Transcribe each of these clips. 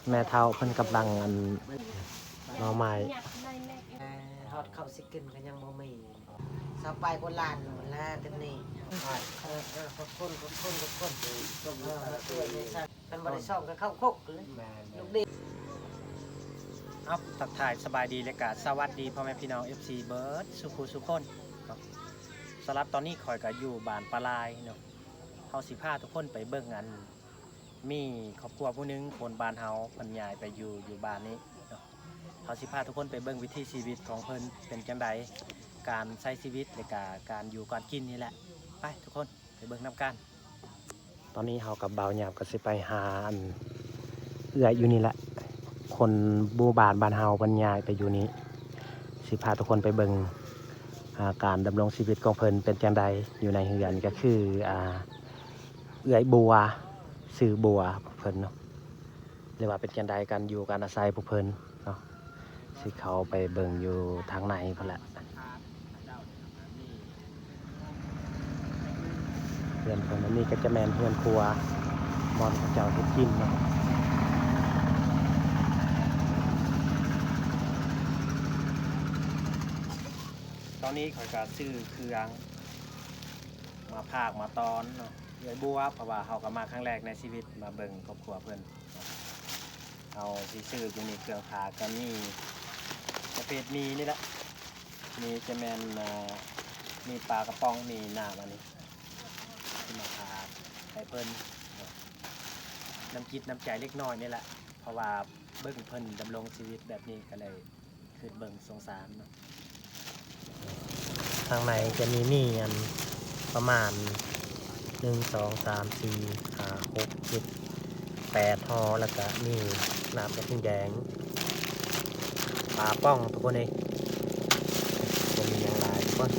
ແມ່ເຖົ້າເພິ່ນກຳລັງ ອັນ ໜໍ່ໄມ້ ແຕ່ຮອດເຂົ້າຊິກິນກໍຍັງບໍ່ມີ. ຊາວປາຍກວ່າລ້ານພຸ້ນແຫຼະ ເຕັມນີ້. ເອີ ເອີ ຂອບຄຸນ ຂອບຄຸນ ຂອບຄຸນ. ເອີ ຊ່ວຍແມ່ຊາ ຄັນບໍ່ໄດ້ຊ່ອງກໍເຂົ້າຄຸກເລີຍ. ແມ່ນໆ ລູກເດັກ. ເອົາ ທັກທາຍສະບາຍດີ ແລະກະສະຫວັດດີພໍ່ແມ່ພີ່ນ້ອງ ເອັຟຊີ ເບິດສູ່ຜູ້ສູ່ຄົນເນາະ. ສຳລັບຕອນນີ້ຂ້ອຍກໍຢູ່ບ້ານປາລາຍເນາະ. ເຮົາຊິພາທຸກຄົນໄປເບິ່ງ ອັນ ມີຄອບຄົວຜູ້ໜຶ່ງ ຄົນບ້ານເຮົາ ເພິ່ນຍ້າຍໄປຢູ່ ຢູ່ບ້ານນີ້ເນາະ. ເຮົາຊິພາທຸກຄົນໄປເບິ່ງວິຖີຊີວິດຂອງເພິ່ນເປັນຈັ່ງໃດ ການໃຊ້ຊີວິດ ແລະກະການຢູ່ການກິນນີ້ແຫຼະ. ໄປທຸກຄົນ ໄປເບິ່ງນຳກັນ. ຕອນນີ້ເຮົາກັບບ່າວຫຍາບກໍຊິໄປຫາ ອັນ ເອື້ອຍຢູ່ນີ້ແຫຼະ ຄົນໝູ່ບ້ານ ບ້ານເຮົາ ເພິ່ນຍ້າຍໄປຢູ່ນີ້. ຊິພາທຸກຄົນໄປເບິ່ງ ອ່າ ການດຳລົງຊີວິດຂອງເພິ່ນເປັນຈັ່ງໃດຢູ່ໃນເຮືອນ. ກໍຄື ອ່າ ເອື້ອຍບົວ ຊື່ບົວເພິ່ນເນາະ ຫຼືວ່າເປັນຈັ່ງໃດການຢູ່ການອາໄສພວກເພິ່ນເນາະ. ຊິເຂົ້າໄປເບິ່ງຢູ່ທາງໃນພຸ້ນແຫຼະ. ເຮືອນເພິ່ນ ອັນນີ້ກໍຈະແມ່ນເຮືອນຄົວ ບ່ອນເຂົາເຈົ້າເຮັດກິນເນາະ. ຕອນນີ້ຂ້ອຍກໍຊື້ເຄື່ອງມາຝາກມາຕ້ອນເນາະ ເອື້ອຍບົວ ເພາະວ່າເຮົາກໍມາຄັ້ງແລກໃນຊີວິດ ມາເບິ່ງຄອບຄົວເພິ່ນ. ເຮົາຊິຊື້ຢູ່ນີ້ ເຄື່ອງຝາກກໍມີປະເພດໝີ່ນີ້ແຫຼະ ໝີ່ຈະແມ່ນ ເອີ ໝີ່ປາກະປ໋ອງ ໝີ່ນ້ຳ ອັນນີ້ຊິມາຝາກໃຫ້ເພິ່ນ ນ້ຳຈິດນ້ຳໃຈເລັກນ້ອຍນີ້ແຫຼະ ເພາະວ່າເບິ່ງເພິ່ນດຳລົງຊີວິດແບບນີ້ ກໍເລີຍຄິດເບິ່ງສົງສານເນາະ. ທາງໃນຈະມີໝີ່ ອັນ ປະມານ ໜຶ່ງ ສອງ ສາມ ສີ່ ຫ້າ ຫົກ ເຈັດ ແປດຫໍ່ ແລ້ວກະມີນ້ຳກະທິງແດງ ປາປ່ອງ ທຸກຄົນເອີຍ. ບໍ່ມີຫຍັງຫຼາຍທຸກຄົນ.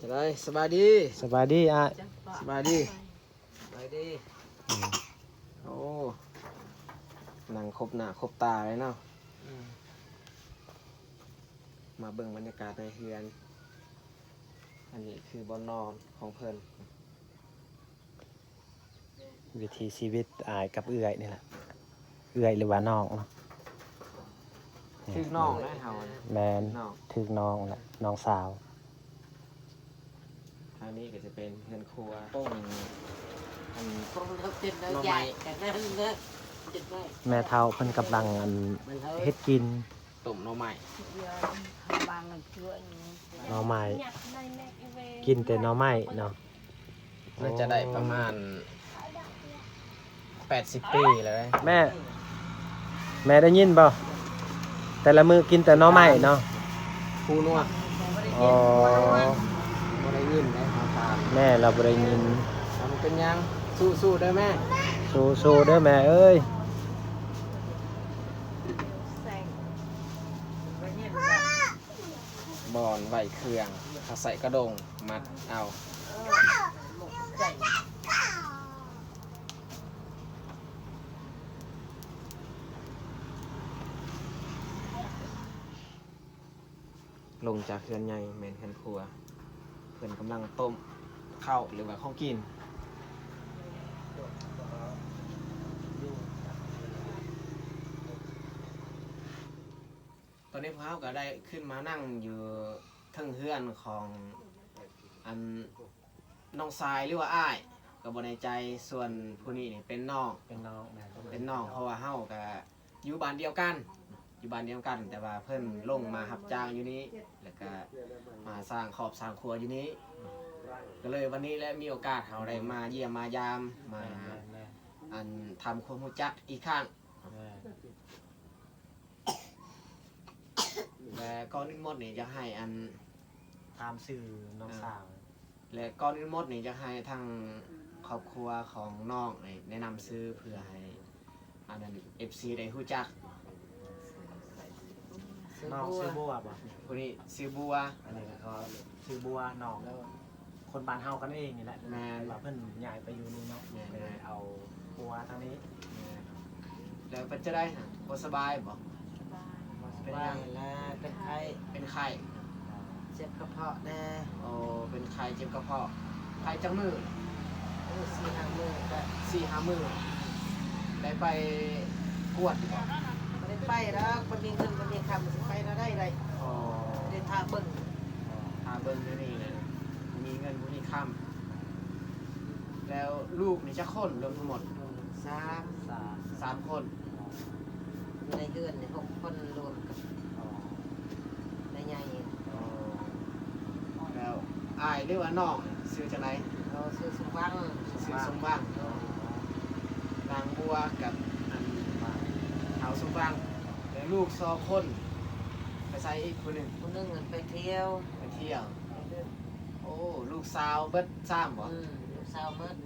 ຈັ່ງໃດ ສະບາຍດີ? ສະບາຍດີອ້າຍ. ສະບາຍດີ. ສະບາຍດີ. ອືມ ໂອ້ ນັ່ງຄົບໜ້າຄົບຕາເລີຍເນາະ. ອືມ ມາເບິ່ງບັນຍາກາດໃນເຮືອນ. ອັນນີ້ຄືບ່ອນນອນຂອງເພິ່ນ. ວິຖີຊີວິດອ້າຍກັບເອື້ອຍນີ້ແຫຼະ. ເອື້ອຍ ຫຼືວ່ານ້ອງເນາະ. ຖືກນ້ອງແຫຼະເຮົາ. ແມ່ນ ຖືກນ້ອງ ຖືກນ້ອງແຫຼະ ນ້ອງສາວ. ທາງນີ້ກໍຈະເປັນເຮືອນຄົວ ໂອ້ ອັນ ໜໍ່ໄມ້ ແມ່ເຖົ້າເພິ່ນກຳລັງ ອັນ ເຮັດກິນ ຕົ້ມໜໍ່ໄມ້ ໜໍ່ໄມ້ ກິນແຕ່ໜໍ່ໄມ້ເນາະ. ໜ້າຈະໄດ້ປະມານແປດສິບປີແລ້ວເດ້. ແມ່ ແມ່ໄດ້ຍິນບໍ່? ແຕ່ລະມື້ກິນແຕ່ໜໍ່ໄມ້ເນາະ. ຫູໜວກ. ອໍ ບໍ່ໄດ້ຍິນເດ້ ເຮົາຖາມ. ແມ່ລາວບໍ່ໄດ້ຍິນ. ມັນເປັນຫຍັງ? ສູ້ໆເດີແມ່. ສູ້ໆເດີແມ່ເອີຍ. ບ່ອນໄວ້ເຄື່ອງ ເຂົາໃສ່ກະດົງມັດເອົາ. ລົງຈາກເຮືອນໃຫຍ່ແມ່ນເຮືອນຄົວ. ເພິ່ນກຳລັງຕົ້ມເຂົ້າ ຫຼືວ່າຂອງກິນ. ຕອນນີ້ພວກເຮົາກໍໄດ້ຂຶ້ນມານັ່ງຢູ່ເທິງເຮືອນຂອງ ອັນ ນ້ອງຊາຍ ຫຼືວ່າອ້າຍ ກໍບໍ່ແນ່ໃຈ. ສ່ວນຜູ້ນີ້ນີ້ເປັນນ້ອງ ເປັນນ້ອງແມ່ນ ເປັນນ້ອງ ເພາະວ່າເຮົາກໍຢູ່ບ້ານດຽວກັນ ຢູ່ບ້ານດຽວກັນ ແຕ່ວ່າເພິ່ນລົງມາຮັບຈ້າງຢູ່ນີ້ ແລ້ວກໍມາສ້າງຄອບສ້າງຄົວຢູ່ນີ້. ກໍເລີຍວັນນີ້ແຫຼະ ມີໂອກາດເຮົາໄດ້ມາຢ້ຽມມາຢາມ ມາ ແມ່ນໆໆ ອັນ ທຳຄວາມຮູ້ຈັກອີກຄັ້ງ. ແມ່ນ. ແລະ ກ່ອນອື່ນໝົດນີ້ ຢາກໃຫ້ອັນ ຖາມຊື່ນ້ອງສາວ. ແລະ ກ່ອນອື່ນໝົດນີ້ ຢາກໃຫ້ທາງຄອບຄົວຂອງນ້ອງນີ້ແນະນຳຊື່ ເພື່ອໃຫ້ ອັນນັ້ນ ເອັຟຊີ ໄດ້ຮູ້ຈັກ. ນ້ອງຊື່ບົວບໍ່? ຜູ້ນີ້ຊື່ບົວ. ອັນນີ້ກໍຊື່ບົວ ນ້ອງ ຄົນບ້ານເຮົາກັນເອງນີ້ແຫຼະ. ແມ່ນ. ວ່າເພິ່ນຍ້າຍໄປຢູ່ນີ້ເນາະ. ແມ່ນໆ. ກໍເລີຍເອົາຜົວທາງນີ້. ແມ່ນ. ແລ້ວເປັນຈັ່ງໃດຫັ້ນ ບໍ່ສະບາຍບໍ່? ສະບາຍ. ບໍ່ສະ ເປັນຫຍັງ? ວ່າແລ້ວເປັນໄຂ້ ເປັນໄຂ້ ເຈັບກະເພາະແດ່. ໂອ້ ເປັນໄຂ້ເຈັບກະເພາະ. ໄຂ້ຈັກມື້? ໂອ້ ສີ່ຫ້າມື້ກະ ສີ່ຫ້າມື້. ໄດ້ໄປກວດຢູ່ບໍ່? ບໍ່ໄດ້ໄປດອກ ບໍ່ມີເງິນບໍ່ມີຄຳ ຊິໄປແນວໃດໄດ້. ອໍ ໄດ້ຖ້າເບິ່ງ ຖ້າເບິ່ງດຽວນີ້ນະ ບໍ່ມີເງິນບໍ່ມີຄຳ. ແລ້ວລູກນີ້ຈັກຄົນລວມທັງໝົດ? ສາມ ສາມ ສາມຄົນ. ຢູ່ໃນເຮືອນນີ້ຫົກຄົນລວມກັບ ອໍ ແມ່ໃຫຍ່. ອໍ ແລ້ວອ້າຍ ຫຼືວ່ານ້ອງ ຊື່ຈັ່ງໃດ? ເອີ ຊື່ສົມຫວັງ. ຊື່ສົມຫວັງ. ໂດຍ. ນາງບົວກັບອັນທ້າວສົມຫວັງ. ແລ້ວລູກສອງຄົນໄປໃສອີກຜູ້ໜຶ່ງ? ຜູ້ໜຶ່ງຫັ້ນໄປທ່ຽວ. ໄປທ່ຽວ. ໂອ້ ລູກສາວເບິດສາມບໍ່? ອືມ ລູກສາວເບິດ.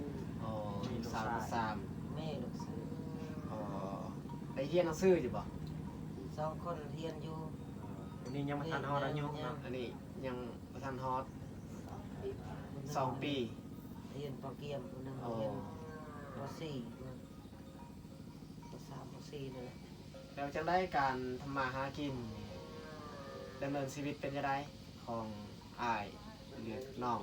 ອໍ ມີລູກສາວເບິດສາມ. ມີລູກສາວ. ອໍ ໄປຮຽນໜັງສືຢູ່ບໍ່? ສອງຄົນຮຽນຢູ່. ອໍ ຜູ້ນີ້ຍັງບໍ່ທັນຮອດອາຍຸເນາະ. ອັນນີ້ຍັງບໍ່ທັນຮອດສອງປີ. ຮຽນປໍກຽມ ຜູ້ໜຶ່ງຮຽນປໍສີ່ ປໍສາມ ປໍສີ່ນັ້ນແຫຼະ. ແລ້ວຈັ່ງໃດ ການທຳມາຫາກິນ ດຳເນີນຊີວິດເປັນຈັ່ງໃດ ຂອງອ້າຍ ຫຼື ນ້ອງ?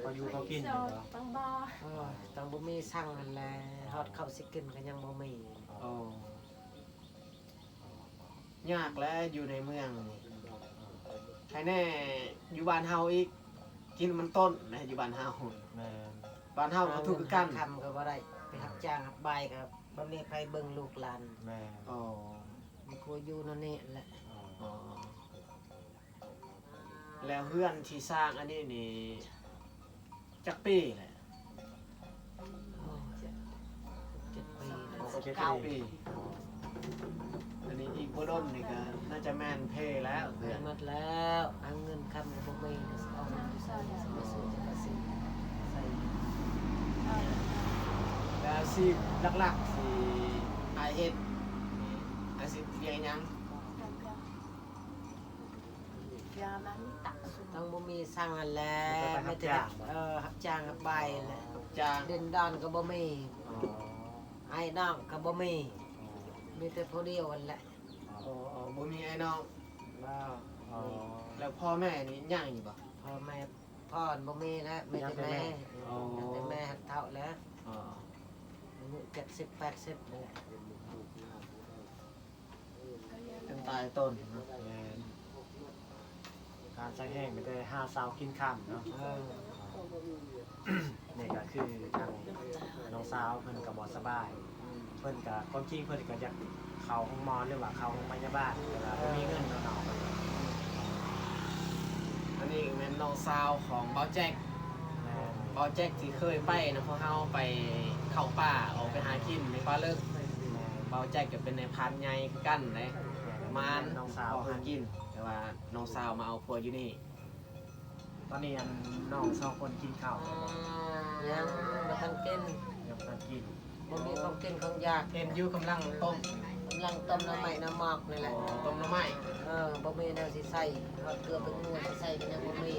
ພໍຢູ່ພໍກິນຢູ່ບໍ່? ເອີ ຈັ່ງບໍ່ມີສັງຫັ້ນແຫຼະ ຮອດເຂົ້າຊິກິນກະຍັງບໍ່ມີ. ອໍ ຍາກແຫຼະ ຢູ່ໃນເມືອງນີ້. ໃຄແນ່ຢູ່ບ້ານເຮົາອີກ ກິນມັນຕົ້ນນະ ຢູ່ບ້ານເຮົາ. ແມ່ນ. ບ້ານເຮົາກະທຸກຄືກັນ. ຫາເງິນຫາຄຳກະບໍ່ໄດ້ ໄປຮັບຈ້າງຮັບບາຍກະບໍ່ມີໃຜເບິ່ງລູກຫຼານ. ແມ່ນ. ອໍ ມັນກະຢູ່ແນວນີ້ແຫຼະ. ອໍ ອໍ ແລ້ວເຮືອນທີ່ສ້າງອັນນີ້ນີ້ຈັກປີແຫຼະ? ໂອ້ ເຈັດ ເຈັດປີແລ້ວ. ເຈັດປີ. ອັນນີ້ອີກບໍ່ດົນນີ້ກະໜ້າຈະແມ່ນເພແລ້ວ ເພໝົດແລ້ວ. ຫາເງິນຄຳກະບໍ່ມີ ກະຊິເອົາເງິນຢູ່ໃສ ຊິມາສູ້ຈັກກະຊິໃສ່. ແລ້ວອາຊີບຫຼັກໆທີ່ອ້າຍເຮັດນີ້ ອາຊີບວຽກຫຍັງ? ທັງບໍ່ມີສັງຫັ້ນແຫຼະ ມີແຕ່ໄປຮັບຈ້າງ. ເອີ ຮັບຈ້າງຮັບບາຍແຫຼະ. ຈ້າງ ດິນດອນກະບໍ່ມີ. ອໍ ອ້າຍນ້ອງກະບໍ່ມີ. ອໍ ມີແຕ່ຜູ້ດຽວຫັ້ນແຫຼະ. ອໍ ອໍ ບໍ່ມີອ້າຍນ້ອງ. ບໍ່. ອໍ ແລ້ວພໍ່ແມ່ນີ້ຍັງຢູ່ບໍ່? ພໍ່ແມ່ ພໍ່ຫັ້ນບໍ່ມີແລ້ວ ມີແຕ່ແມ່. ອໍ ມີແຕ່ແມ່ ເຖົ້າແລ້ວ. ອໍ ອາຍຸເຈັດສິບແປດສິບແລ້ວ. ເປັນຕາຍຕົ້ນເນາະ. ແມ່ນ. ການໃຊ້ແຮງມີແຕ່ຫາເຊົ້າກິນຄ່ຳເນາະ. ເອີ ນີ້ກະຄືທາງນ້ອງສາວເພິ່ນກະບໍ່ສະບາຍ. ເພິ່ນກະ ຄວາມຈິງເພິ່ນກະຢາກເຂົ້າໂຮງໝໍ ຫຼືວ່າເຂົ້າໂຮງພະຍາບານ ແຕ່ວ່າບໍ່ມີເງິນເນາະ. ອັນນີ້ແມ່ນນ້ອງສາວຂອງບ່າວແຈັກ. ແມ່ນ. ບ່າວແຈັກທີ່ເຄີຍໄປນຳພວກເຮົາໄປເຂົ້າປ່າ ອອກໄປຫາກິນໃນປ່າເລິກ. ແມ່ນ. ບ່າວແຈັກກະເປັນນາຍພານໃຫຍ່ຄືກັນເດ້. ແມ່ນ. ມານ ນ້ອງສາວ ເອົາຫາກິນ ແຕ່ວ່ານ້ອງສາວມາເອົາຜົວຢູ່ນີ້. ຕອນນີ້ອັນນ້ອງສອງຄົນກິນເຂົ້າແລ້ວບໍ່? ຍັງບໍ່ທັນກິນ. ຍັງບໍ່ທັນກິນ. ບໍ່ມີຂອງກິນຂອງຢາກ. ເຫັນຢູ່ກຳລັງຕົ້ມ ກຳລັງຕົ້ມໜໍ່ໄມ້ໜໍ່ໝອກນີ້ແຫຼະ. ອໍ ຕົ້ມໜໍ່ໄມ້. ເອີ ບໍ່ມີແນວຊິໃສ່ ເກືອແປ້ງນົວຊິໃສ່ກະຍັງບໍ່ມີ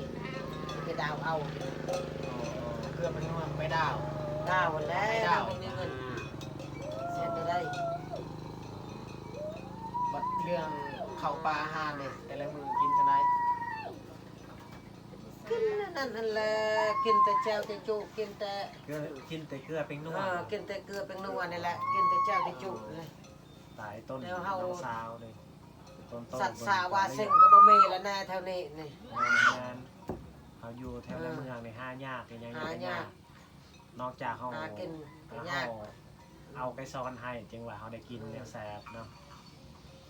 ຊິໄປດາວເອົາ. ອໍ ເກືອແປ້ງນົວໄປດາວ. ດາວຫັ້ນແຫຼະ ໄປດາວ ຍັງບໍ່ມີເງິນ ຊິເຮັດແນວໃດ? ບັດເລື່ອງເຂົ້າປາອາຫານນີ້ ແຕ່ລະມື້ກິນຈັ່ງໃດ? ກິນອັນນັ້ນຫັ້ນແຫຼະ ກິນແຕ່ແຈ່ວແຕ່ຈຸ ກິນແຕ່ ກິນແຕ່ເກືອແປ້ງນົວ. ເອີ ກິນແຕ່ເກືອແປ້ງນົວນີ້ແຫຼະ ກິນແຕ່ແຈ່ວແຕ່ຈຸແຫຼະ. ຕາຍຕົ້ນ ນ້ອງສາວເດ້. ຕົ້ນໂຕ ສັດສາວາເສັງກະບໍ່ມີແລ້ວນະແຖວນີ້ນີ້. ແມ່ນ. ເຮົາຢູ່ແຖວໃນເມືອງນີ້ຫາຍາກ ຫາຍາກ. ນອກຈາກເຮົາຫາກິນກະຍາກ ເອົາໄກສອນໃຫ້ ຈຶ່ງວ່າເຮົາໄດ້ກິນແນວແຊບເນາະ.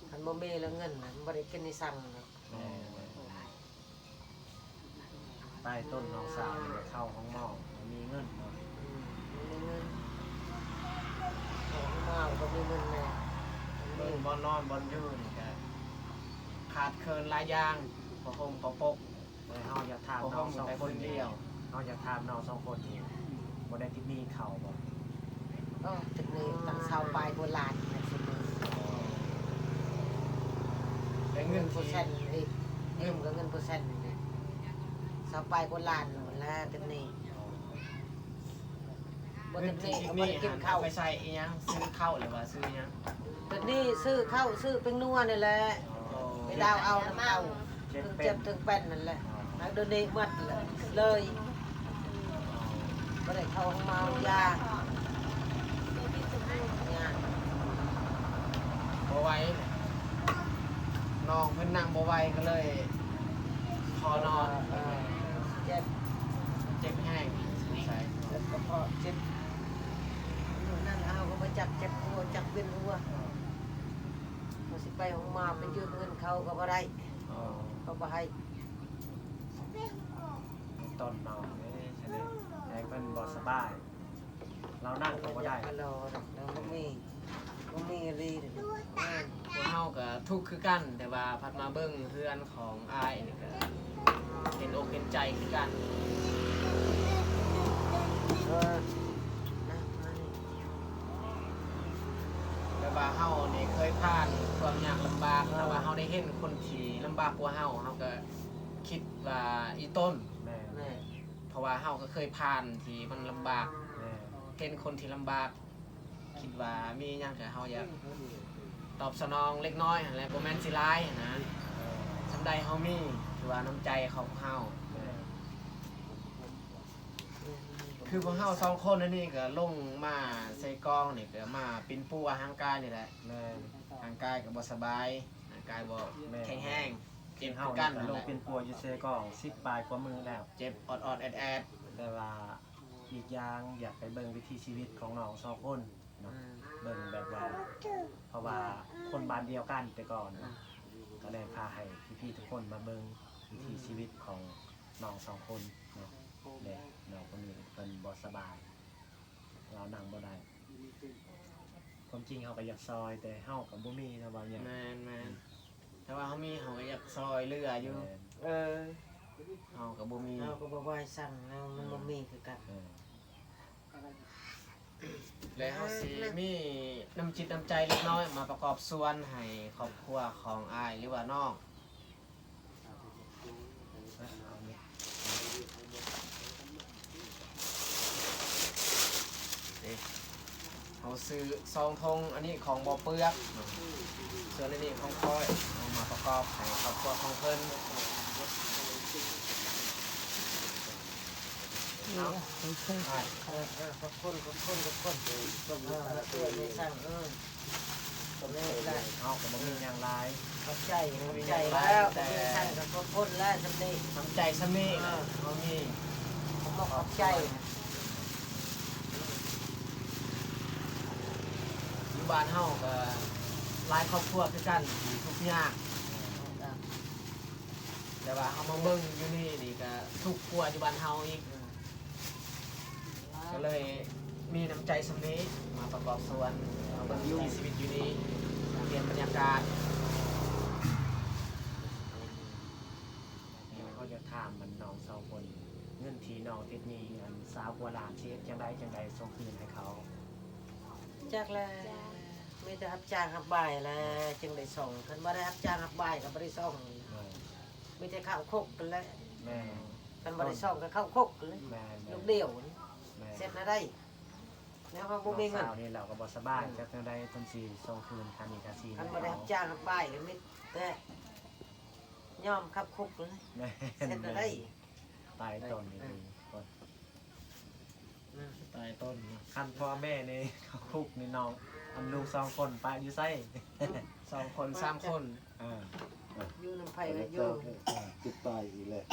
ຄັນບໍ່ມີແລ້ວເງິນນະ ມັນບໍ່ໄດ້ກິນອີ່ສັງເນາະ. ແມ່ນ. ຕາຍຕົ້ນນ້ອງສາວນີ້ກະເຂົ້າຫ້ອງໝໍ ບໍ່ມີເງິນເນາະ. ອືມ ບໍ່ມີເງິນ ເຂົ້າຫ້ອງໝໍກະບໍ່ມີເງິນແນ່. ບ່ອນນອນບ່ອນຢູ່ນີ້ກະຂາດເຂີນຫຼາຍຢ່າງ ຜ້າຫົ່ມຜ້າປົກ. ເຮົາຢາກຖາມນ້ອງສອງຄົນນີ້ ເຮົາຢາກຖາມນ້ອງສອງຄົນນີ້ ບໍ່ໄດ້ຕິດໜີ້ເຂົາບໍ່? ເອີ ຕິດໜີ້ຕັ້ງຊາວປາຍກວ່າລ້ານແຫຼະຊຸມື້. ແຕ່ເງິນເປີເຊັນອີກ ເງິນກະເງິນເປີເຊັນອີກ ຊາວປາຍກວ່າລ້ານພຸ້ນແຫຼະຕິດໜີ້. ເງິນທີ່ກິນນີ້ຫັ້ນ ເອົາໄປໃຊ້ອີ່ຫຍັງ? ຊື້ເຂົ້າ ຫຼືວ່າຊື້ຫຍັງ? ເງິນນີ້ຊື້ເຂົ້າ ຊື້ແປ້ງນົວນີ້ແຫຼະ ອໍ ໄປດາວເອົານຳເຂົາ ເຖິງເຈັບເຖິງເປັນນັ້ນແຫຼະ ອໍ ແລ້ວດຽວນີ້ໝົດເລີຍ ບໍ່ໄດ້ເຂົ້າໂຮງໝໍຢາ ບໍ່ໄຫວ ນ້ອງເພິ່ນນັ່ງບໍ່ໄຫວ ກໍເລີຍຂໍນອນ ເອີ ເຈັບ ເຈັບແຮງ ສງໄສ ເຈັບກະເພາະ ເຈັບ ມື້ນັ້ນເຮົາກໍບໍ່ຈັກເຈັບຫົວ ຈັກເວັນຫົວ ເຮົາຊິໄປໂຮງໝໍໄປຢືມເງິນເຂົາກໍບໍ່ໄດ້ ເຂົາບໍ່ໃຫ້ ຕົ້ນນ້ອງເດ້ ສະແດງ ແຮງເພິ່ນບໍ່ສະບາຍ ລາວນັ່ງກໍບໍ່ໄດ້ ລາວບໍ່ມີ ບໍ່ມີອີ່ຫຼີ ພວກເຮົາກໍທຸກຄືກັນ ແຕ່ວ່າພັດມາເບິ່ງເຮືອນຂອງອ້າຍນີ້ກໍເຫັນອົກເຫັນໃຈຄືກັນ ເອີ ແບບວ່າເຮົານີ້ເຄີຍຜ່ານຄວາມຍາກລຳບາກ ເອີ ຖ້າວ່າເຮົາໄດ້ເຫັນຄົນທີ່ລຳບາກກວ່າເຮົາ ເຮົາກໍຄິດວ່າອີ່ຕົນ ແມ່ນ ແມ່ນ ເພາະວ່າເຮົາກໍເຄີຍຜ່ານທີ່ມັນລຳບາກ ແມ່ນ ເຫັນຄົນທີ່ລຳບາກ ຄິດວ່າມີຫຍັງກໍເຮົາຢາກຕອບສະໜອງເລັກນ້ອຍຫັ້ນແຫຼະ ບໍ່ແມ່ນຊິຫຼາຍຫັ້ນນະ ເອີ ສ່ຳໃດເຮົາມີ ຖືວ່ານ້ຳໃຈຂອງພວກເຮົາ ແມ່ນ ຄືພວກເຮົາສອງຄົນອັນນີ້ກໍລົງມາເຊກອງນີ້ ກໍມາປິ່ນປົວຮ່າງກາຍນີ້ແຫຼະ ແມ່ນ ຮ່າງກາຍກໍບໍ່ສະບາຍ ຮ່າງກາຍບໍ່ ແມ່ນ ແຂງແຮງ ເຈັບຄືກັນ ເຮົາກໍລົງປິ່ນປົວຢູ່ເຊກອງສິບປາຍກວ່າມື້ແລ້ວ ເຈັບອອດໆແອດໆ ແຕ່ວ່າ ອີກຢ່າງຢາກໄປເບິ່ງວິຖີຊີວິດຂອງນ້ອງສອງຄົນເນາະ ອືມ ເບິ່ງແບບວ່າ ເພາະວ່າຄົນບ້ານດຽວກັນແຕ່ກ່ອນເນາະ ອືມ ກໍເລີຍພາໃຫ້ພີ່ໆທຸກຄົນມາເບິ່ງວິຖີ ອືມ ຊີວິດຂອງນ້ອງສອງຄົນເນາະ ແລະ ນ້ອງຄົນນີ້ເພິ່ນບໍ່ສະບາຍ ລາວນັ່ງບໍ່ໄດ້ ຄວາມຈິງເຮົາກໍຢາກຊ່ອຍ ແຕ່ເຮົາກໍບໍ່ມີເນາະ ເວົ້າຫຍັງ ແມ່ນໆ ອືມ ຖ້າວ່າເຮົາມີ ເຮົາກໍຢາກຊ່ອຍເຫຼືອຢູ່ ແມ່ນ ເອີ ເຮົາກໍບໍ່ມີ ເຮົາກໍບໍ່ໄຫວສັ່ງ ເຮົາມັນ ເອີ ບໍ່ມີຄືກັນ ເອີ ແລະເຮົາຊິມີນ້ຳຈິດນ້ຳໃຈເລັກນ້ອຍມາປະກອບສ່ວນໃຫ້ຄອບຄົວຂອງອ້າຍ ຫຼືວ່ານ້ອງ ເຮົາຊື້ຊອງຖົງ ອັນນີ້ຂອງບໍ່ເປືອກເນາະ ສ່ວນອັນນີ້ຂອງຂ້ອຍ ເອົາມາປະກອບໃຫ້ຄອບຄົວຂອງເພິ່ນ ເນາະ ເອີ ເອີ ຂອບຄຸນ ຂອບຄຸນ ຂອບຄຸນ ເອີ ເອີ ເອີ ເອີ ເອີ ເອີ ເອີ ເຮົາກໍບໍ່ມີຫຍັງຫຼາຍ ຂອບໃຈ ຂອບໃຈແລ້ວ ແຕ່ມີຫຍັງກໍຂອບຄຸນແລ້ວ ສ່ຳນີ້ ນ້ຳໃຈສ່ຳນີ້ ເອີ ເຮົາມີ ຂອບໃຈ ຢູ່ບ້ານເຮົາກໍຫຼາຍຄອບຄົວຄືກັນ ທີ່ທຸກຍາກ ແຕ່ວ່າເຮົາມາເບິ່ງຢູ່ນີ້ ນີ້ກໍທຸກກວ່າຢູ່ບ້ານເຮົາອີກ ກໍເລີຍມີນ້ຳໃຈສ່ຳນີ້ມາປະກອບສ່ວນ ມາເບິ່ງວິຖີຊີວິດຢູ່ນີ້ ປ່ຽນບັນຍາກາດ. ເຮົາຢາກຖາມມັນນ້ອງສອງຄົນ ເງິນທີ່ນ້ອງຕິດໜີ້ອັນຊາວກວ່າລ້ານ ຊິເຮັດຈັ່ງໃດ ຈັ່ງໃດສົ່ງຄືນໃຫ້ເຂົາ? ຈັກແຫຼະ ມີແຕ່ຮັບຈ້າງຮັບບາຍແຫຼະ ຈຶ່ງໄດ້ສົ່ງ ຄັນບໍ່ໄດ້ຮັບຈ້າງຮັບບາຍກໍບໍ່ໄດ້ສົ່ງ ເອີ ມີແຕ່ເຂົ້າຄຸກຫັ້ນແຫຼະ ແມ່ນ ຄັນບໍ່ໄດ້ສົ່ງກໍເຂົ້າຄຸກຫັ້ນແຫຼະ ແມ່ນໆ ລູກດຽວ ແມ່ນ ເຮັດແນວໃດ ແນວເຮົາບໍ່ມີເງິນ ນ້ອງສາວນີ້ລາວກໍບໍ່ສະບາຍ ອືມ ຈັກແນວໃດເພິ່ນຊິສົ່ງຄືນຄ່າໜີ້ຄ່າສິນ ຄັນບໍ່ໄດ້ຮັບຈ້າງຮັບບາຍກໍມີແຕ່ຍອມເຂົ້າຄຸກຫັ້ນແຫຼະ ແມ່ນ ເຮັດແນວໃດ ຕາຍຕົນນີ້ ເອີ ຕາຍຕົ້ນເນາະ ຄັນພໍ່ແມ່ນີ້ເຂົ້າຄຸກນີ້ນ້ອງ ອັນລູກສອງຄົນປະຢູ່ໃສ? ສອງຄົນສາມຄົນ ເອີ ຢູ່ນຳໃຜກໍຢູ່ ເອີ ຕິດຕາຍອີກແລ້ວ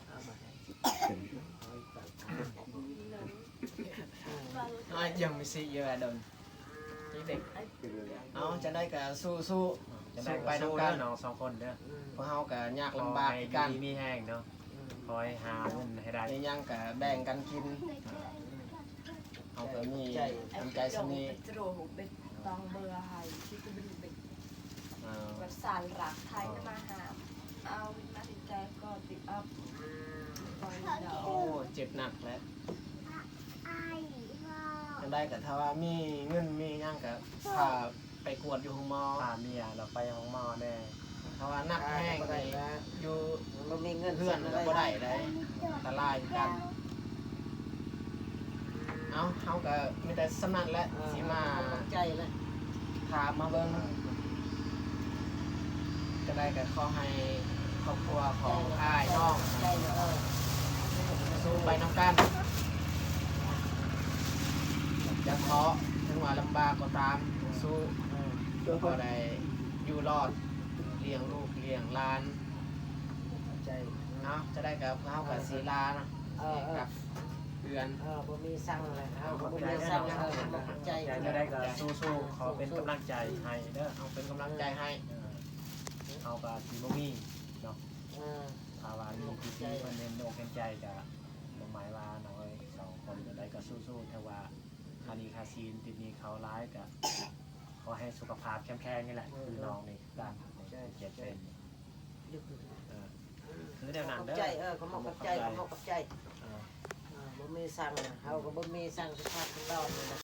ເອົາມາໃຫ້ ເປັນ ອ້າຍຍັງມີຊີຢູ່ອະດົນ ເດັກ ເອົາ ຈັ່ງໃດກໍສູ້ໆ ຈັ່ງໃດກໍໄປນຳກັນ ສູ້ເດີນ້ອງສອງຄົນເດີ ອືມ ພວກເຮົາກໍຍາກລຳບາກຄືກັນ ຂໍໃຫ້ຢູ່ດີມີແຮງເນາະ ອືມ ຂໍໃຫ້ຫາເງິນໃຫ້ໄດ້ ໄດ້ຫຍັງກໍແບ່ງກັນກິນ ອ່າ ເຮົາກໍມີນ້ຳໃຈສ່ຳນີ້ ເອີ ພາສາລາວໄທມາຫາ ເອົາມາຕິດໃຈກໍຕິດອັບ ໂອ້ ເຈັບໜັກແຫຼະ ຈັ່ງໃດກໍຖ້າວ່າມີເງິນມີຫຍັງກໍພາໄປກວດຢູ່ໂຮງໝໍ ພາເມຍລາວໄປໂຮງໝໍແດ່ ຖ້າວ່າໜັກແຮງນີ້ຢູ່ ມັນບໍ່ມີເງິນ ເຮືອນກໍບໍ່ໄດ້ໃດ ອັນຕະລາຍຄືກັນ. ເອົາ ເຮົາກໍມີແຕ່ສ່ຳນັ້ນແຫຼະ ເອີ ຊິມາ ຂອບໃຈແຫຼະ ຖາມມາເບິ່ງ ເອີ ຈັ່ງໃດກໍຂໍໃຫ້ຄອບຄົວຂອງ ຂອບໃຈ ອ້າຍນ້ອງ ຂອບໃຈເດີ ເອີ ສູ້ໄປນຳກັນ ຢ່າທໍ ເຖິງວ່າລຳບາກກໍຕາມ ສູ້ ເອີ ກໍໄດ້ຢູ່ລອດ ລ້ຽງລູກລ້ຽງຫຼານ ຂອບໃຈ ເນາະ ຈັ່ງໃດກໍພວກເຮົາກໍ ເອີ ຊິລາເນາະ ເອີ ເອີ ກັບເຮືອນ ເອີ ບໍ່ມີສັງແຫຼະ ເຮົາກໍບໍ່ມີສັງ ເອີ ຂອບໃຈ ຈັ່ງໃດກໍສູ້ໆ ຂໍເປັນກຳລັງໃຈໃຫ້ເດີ ເຮົາເປັນກຳລັງໃຈໃຫ້ ເອີ ເຮົາກໍຊິບໍ່ມີເນາະ ເອີ ຖ້າວ່າມີທີ່ດີ ເພິ່ນເຫັນອົກເຫັນໃຈກໍບໍ່ໝາຍວ່ານ້ອງເອີຍ ສອງຄົນຈັ່ງໃດກໍສູ້ໆ ຖ້າວ່າຄາໜີ້ຄາສິນ ຕິດໜີ້ເຂົາຫຼາຍກໍ ຂໍໃຫ້ສຸຂະພາບເຂັ້ມແຂງນີ້ແຫຼະ ເອີ ຄືນ້ອງນີ້ຄືກັນ ຂອບໃຈ ເຈັບເປັນ ເອີ ຄືແນວນັ້ນເດີ ຂອບໃຈ ເອີ ຂອບໃຈ ຂອບໃຈ ເອີ ເອີ ບໍ່ມີສັງ ເຮົາກໍບໍ່ມີສັງ ສຸພາບຄົນລາວນີ້ນະ